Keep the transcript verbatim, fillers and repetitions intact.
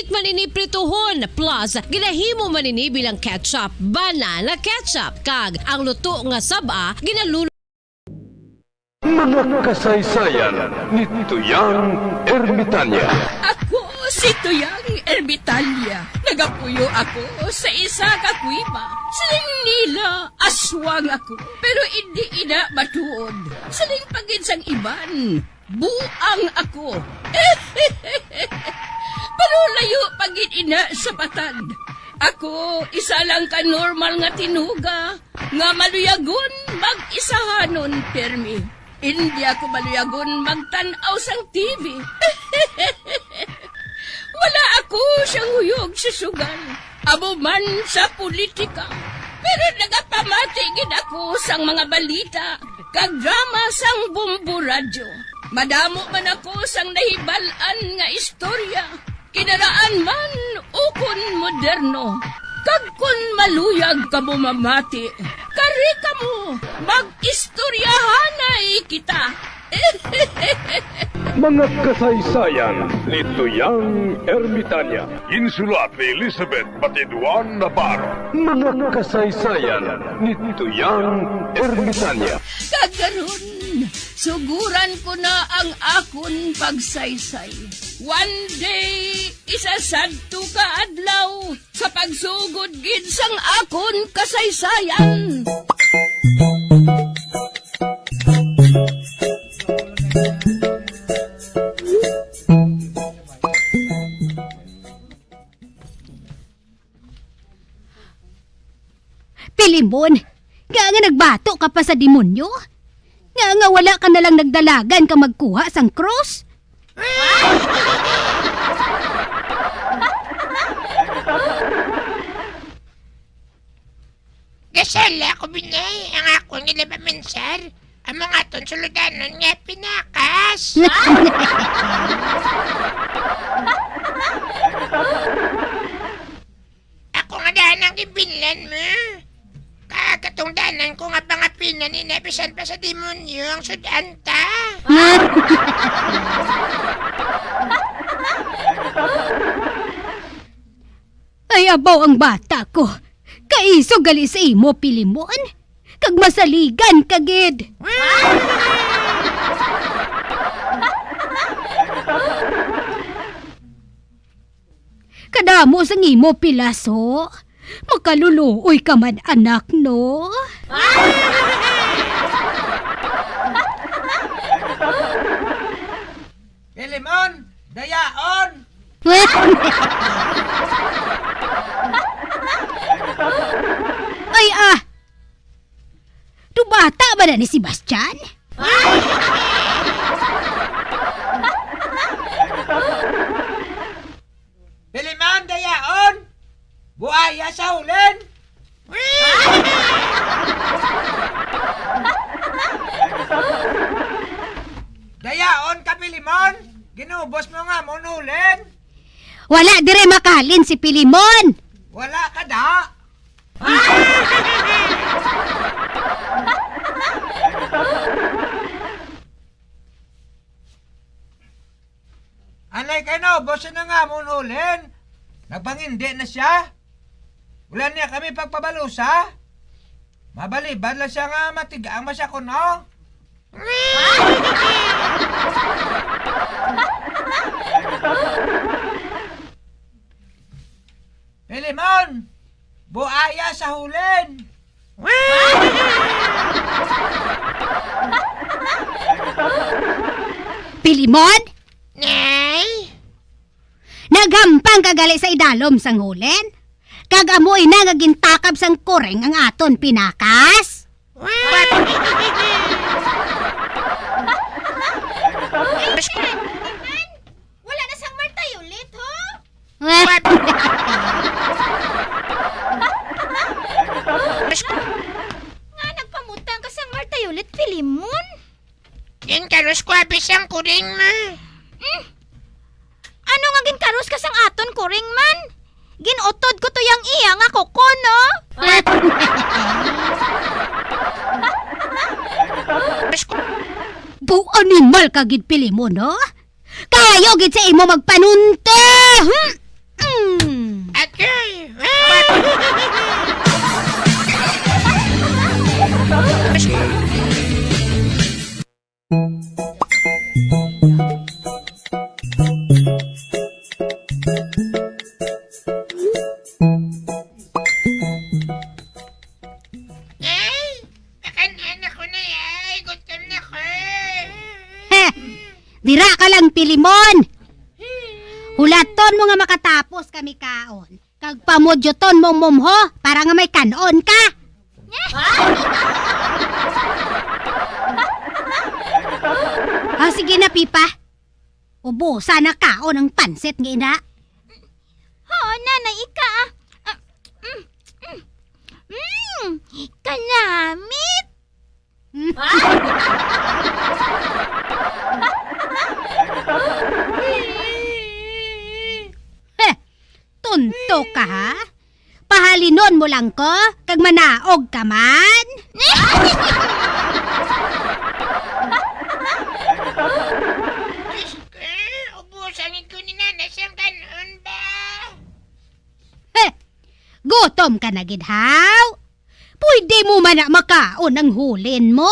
Man ini prituhon, plus ginahimo man ini bilang ketchup, banana ketchup, kag ang luto nga saba ginalulo. Mga kasaysayan ni Tuyang Ermitanya. Ako si Tuyang Ermitanya. Nagapuyo ako sa isa ka kuweba. Siling nila, aswang ako. Pero indi ina matuod. Siling pa gid sang iban, buang ako. Pero layo pa gid ina sa patag. Ako, isa lang ka normal nga tinuga nga maluyagon mag-isahanon pirmi. Indi ako maluyagon magtan-aw sang T V. Wala ako siyang huyog sa sugal, amo man sa politika. Pero nagapamati gid ako sang mga balita kag drama sang Bombo Radyo. Madamo man ako sang nahibal-an nga istorya, kinaraan man ukon moderno. Kag kon maluyag kamo mamati, kari kamo, mag-istoryahanay kita. Mga kasaysayan ni Tuyang Ermitanya. Ginsulat ni Elizabeth Batiduan Navarro. Mga kasaysayan ni Tuyang Ermitanya. Kag karon, suguran ko na ang akon pagsaysay. One day, isa sadto ka adlaw, sa pagsugod gid sang akon kasaysayan. Pilimon, nga nga nagbato ka pa sa demonyo? Nga nga wala ka na lang nagdalagan ka magkuha sang krus? Gasala ko, Binay, ang akon nga laba, Minsar. Amo nga aton suludanon nga pinakas. Ako nga daan ang ginbinlan mo. Kag katungdanan ko nga pangapinan ina, bisan pa sa demonyo ang sud-an ta. Ay, abaw ang bata ko. Kaisog gali sa imo, Pilimon. Kag masaligan ka gid. Kadamo sang imo pilas, ho. Makaluluoy ka man, anak, no? Pilimon, dayaon! Ay, ah! Dubata ba na ni Sebastian? Pilimon, dayaon! Buaya sa hulin! Dayaon ka, Pilimon! Ginubos mo nga amon hulin! Wala dire makalin si Pilimon! Wala ka da! Anay kay naubos na nga amon hulin. Nagpangindi na sia. Wala niya kami pagpabalusa. Mabalibad lang siya nga matig-ang masakon, oh. Pilimon! Buaya sa hulin! Pilimon! Nay? Naghampang ka gali sa idalom sang hulin, kag amo ina nga gintakab sang kuring ang aton pinakas? Wala na sang martayulit, ho? Nga nagpamutang ka sang martayulit, Filimon? Ginkarus ko abi sang kuring, ma. Hmm? Ano nga ginkarus ka sang aton kuring man? Ginutod ko to yang iya nga kuko, no? Bu, animal ka gid, Pilimon, no? Kayo gid sa imo magpanunto! Hmm? mo nga makatapos kami kaon. Kag pamudyoton mo, Momho, para nga may kan-on ka. Ah, sige na, Pipa. Ubusa na kaon ang pansit nga ina. Oo, nanay, ika, ah. Ah, mm, mm. Mm, kanamit. Heh, tunto ka, ha? Pahalinon mo lang ko, kag manaog ka man. Diyos ko, ubusan ko ni Nanay sang kan-on ba? Heh, gutom ka na gid, haw? Pwede mo man na makaon ang hulin mo?